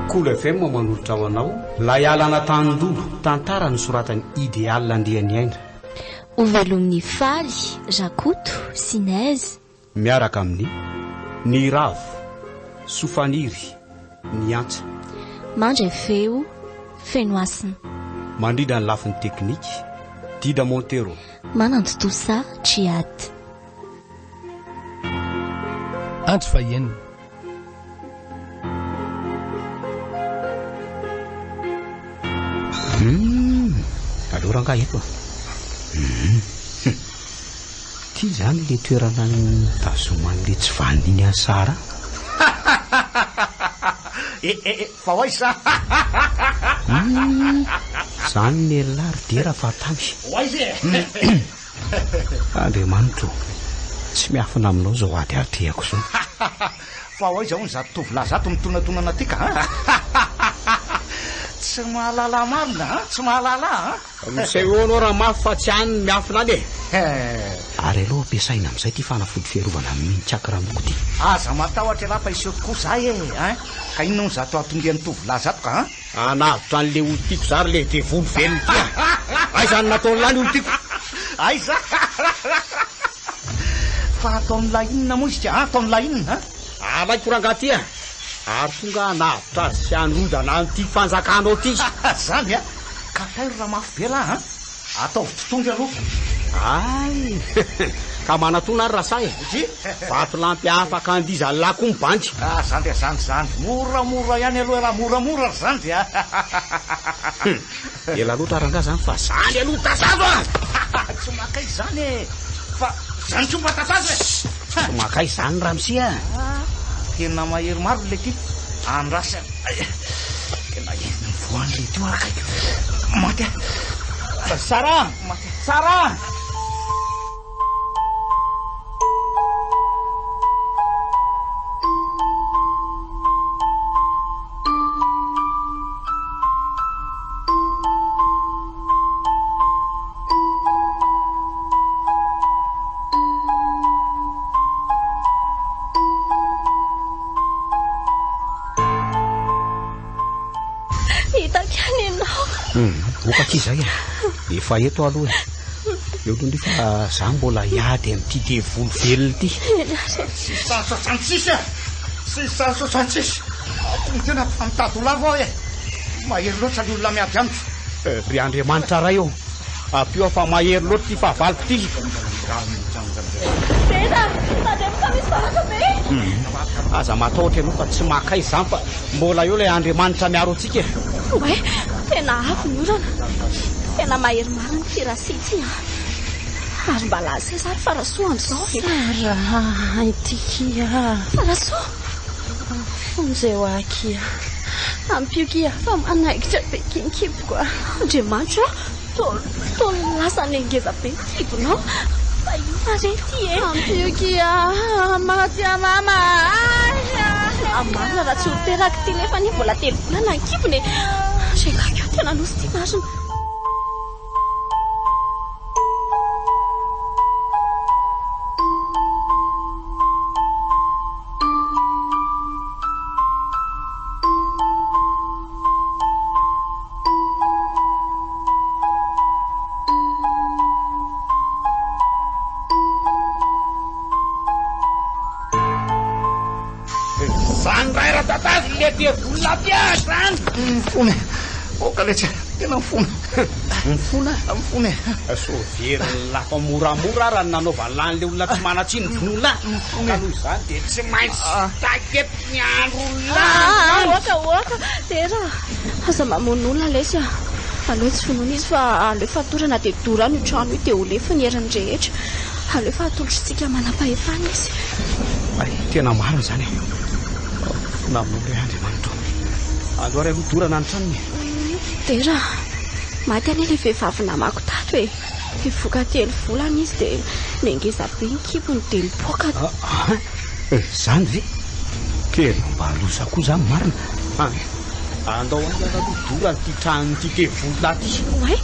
Kolo FM manolotra ho anao Lay alana Tandolo, tantara nosoratan'i Ideal Andrianiaina. Ho velomin'i Faly, Rakoto, Sinèse. Miaraka amin'ny, Niravo, Sofaniry, Niantsa. Mandre feo, Fenohasina. Mandrindra ny lafiny teknika, Dida Montero. Manantontosa, Djihad. Andro fahenina. Humm! Aleo rangahy eto a! Humm! Ty zany le toerana nitazoman'le tsy vanona iny an'i Sarah. Eh eh eh, fa ho aiza? Humm! Zany nelah ry dera fa tany. Ho aiza e? Andriamanitro ô, tsy miafina aminao izao ady atrehako izao. Fa ho aiza hono izato tovolahy izato mitonatonana aty ka an? Tsy mahalala marina an! Tsy mahalala an! Misehoa anao raha mafy fa tsy any ny miafina any e! Ary aleo ampiasaina amin'izay ity fanafody fiarovana amin'ny minitsiaky ramoko ity. Aza matahotra ialahy fa hiseho tokoa izaho e! Ein! Ka inona hono izato hatongian'ny tovolahy izato ka an? Hanavotra an'le olon-tiako za ry le devoly velona ity a! Aiza no nataon'lah ny olon-tiako? Aiza? Fa ataon'lah inona moa izy ka an? Ataon'lah inona an? Alaiko rangahy ty a! Ary tonga hanavotra azy sy hanrodana an'ity fanjakanao ty! Zany a! Ka tairo raha mafy be lah an! Ataovy totongy aloha. Hay! Ka manatona ary rasahy e! Dry! Vatolampy afaka andizan'lah koa ny bandy. Ah zandry a zandry zandry. Moramora ihany aloha elah, moramora ry zandry a! Hum! Ela loatra rangahy zany fa zany aloha tatazo a! Tsy maka izany e! Fa zany koa mba tatazo e! Tsy maka izany ramose a! Ah! Tena mahery marina ilay ty. Andrasana. Tena voan'ny le teo akaiky. Maty aho. Sarah! Maty. Sarah! Hitako ihany ianao. Oka akia izay e. Efa eto aho aloha e. Eo aloha ndry fa za mbola hiady amin'ity devoly velona ity. 666 e! 666! Aoka ny tenako fa mitady ho lavo aho e! Mahery loatra ny olona miady amiko. Ry Andriamanitra Ray ô! Ampio aho fa mahery loatra ity fahavaloko ity. Deda, tandremo fa misy varatra be. Aza matahotra ianao fa tsy maka izany fa mbola eo ilay Andriamanitra miaro antsika e. Oay, tena avy ny orana. Tena mahery marina ity Rasia ity an. Ary mba lasa aiza ary Farasoa amin'izao e? Sarah, ity kia. Farasoa! Vonjeo ahy kia. Ampio kia fa manaikitra be ky ny kiboko a. Andriamanitra o! Toa toa lasa nengeza be ny kibonao. Fa inona re ity e? Ampio kia, maty aho mama a! Marina raha tsy ho teraka ity nefa anie mbola telo volana ny kibony e! Andriakako io tena nosy ity marina. Zany ray ratatavy le devoly aty ah zany. Mifona e. Aoka letsy a. Tena mifona. Mifona? Mifona e. Sao very lapa moramora ara ny nanaovan'lah an'le olona tsy manan-tsiny vonoin'lah. Mifona Ka e. noho izany dia tsy maintsy taketo ny andron'lah Ah, izany. oka oka. Dera, aza mamono olona lesy a. Aleo tsy vonoina izy fa aleo fatorana dia dorana io trano io dia ho lefy ny heriny rehetra. Aleo fa atolotr'tsika manam-pahefana izy. Hay, tena marina izany e. Namono ilay Andriamanitra. Aleo ary aloha dorana ny tranony e. Dera, maty anie ilay vehivavy namako tato e. Bevoka telo volana izy dia nengeza be ny kibony dia nipoaka. Ah, izany ve? Tena mba loza koa izany marina. Andao haingana aloha dorana ity tranon'ity devoly lahy ity. Oay!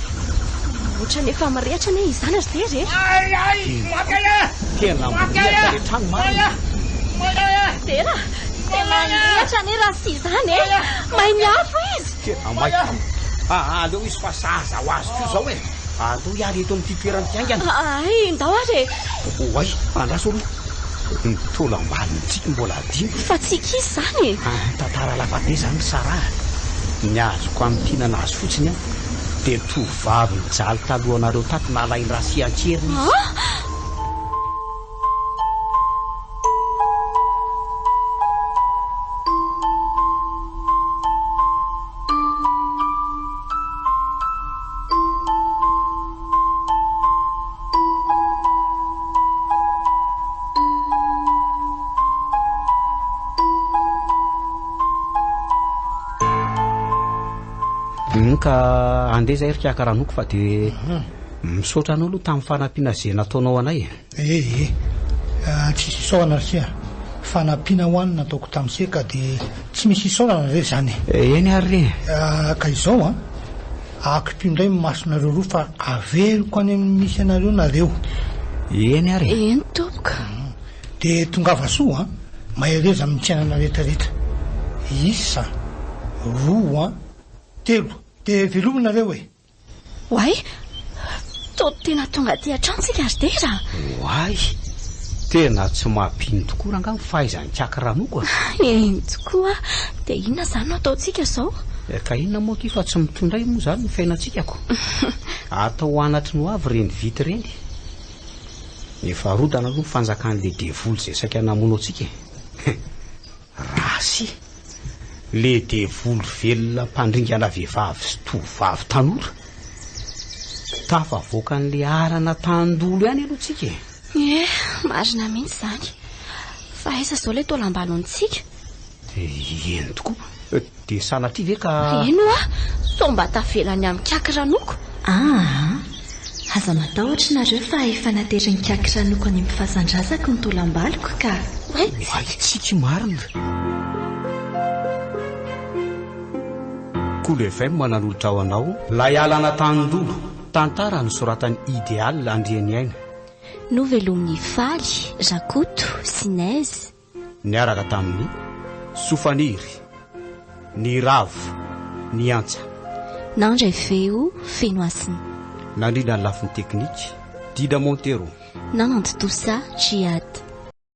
Ohatran'ny efa mirehitra anie izany ry Dera e! Ay ay! Maty ay e! Tena Maty ay mirehitra e! ilay trano May marina. e! May ay e! Dera! Tena nirehatra anie raha sy izany e! May ny afo izy! Tena may. Ah, aleo izy fa sahaza ho azy koa izao e! Aleo hiala eto amin'ity toerana ity haingana. Ay, ndao ary e! Oay, andraso aloha. Ny taolam-balontsika mbola adino. Fa tsy ankizy izany e! Ah, tantara lava be izany ry Sarah a! Ny azoko amintinana azy fotsiny an, dia tovovavy nijaly talohanareo tato nalain-dRasia an-keriny izy. Ah! Ka andeha zay ry Kakaranoko fa dia misaotra anao aloha tamin'ny fanampiana izay nataonao anay e. Eh eh, tsisy isaorana ry se a! Fanampiana ho an nataoko tam se ka de tsy misy isaorana re zany e! Eny ary re! Ka izao an, akipio indray ny masonareo roa fa averiko any amin'ny misy anareo nareo. Eny ary e! Eny tompoko. De tongava soa an, mahereza amin'ny fiainana rehetra rehetra. Isa, roa, telo, de veloma nareo e! Oay! Toa tena tonga aty an-trano tsika ry Dera a! Oay! Tena tsy mampino tokoa rangaha ny fahaizan'i Kaky Ranoko a! Eny tokoa! Dia inona izany no ataontsika izao? Ka inona moa akia fa tsy mitohy indray moa izany ny fiainantsika ko! Atao anatry ny ho avy ireny vita ireny. Efa rodana aloha ny fanjakan'ilay devoly izay saika namono antsika e! Rasy! Le devoly velona mpandringana vehivavy sy tovovavy tanora. Tafavoaka an'le arana tandolo ihany aloha tsika e. Ie, marina mihitsy izany. Fa aiza izao ilay taolam-balontsika? Eny tokoa. Dia sanatria ve ka. Eny hoa, sao mba tavelany amin'ny kaky ranoko. Aa! Aza matahotra nareo fa efa naterin'ny kaky ranoko any amin'ny fasan-drazako ny taolam-baloko ka. Oay! Oay tsiky marina. Kolo FM nanolotra ho anao. Lay alana Tandolo, tantara nosoratan'i Ideal Andrianiaina. Novelomin'i Faly, Rakoto, sy Nez. Niaraka tamin'i Sofaniry, Niravo, Niantsa. Nandray feo feno hasina. Nandrindra ny lafiny teknika, Dida Montero. Nanantontosa, Djihad.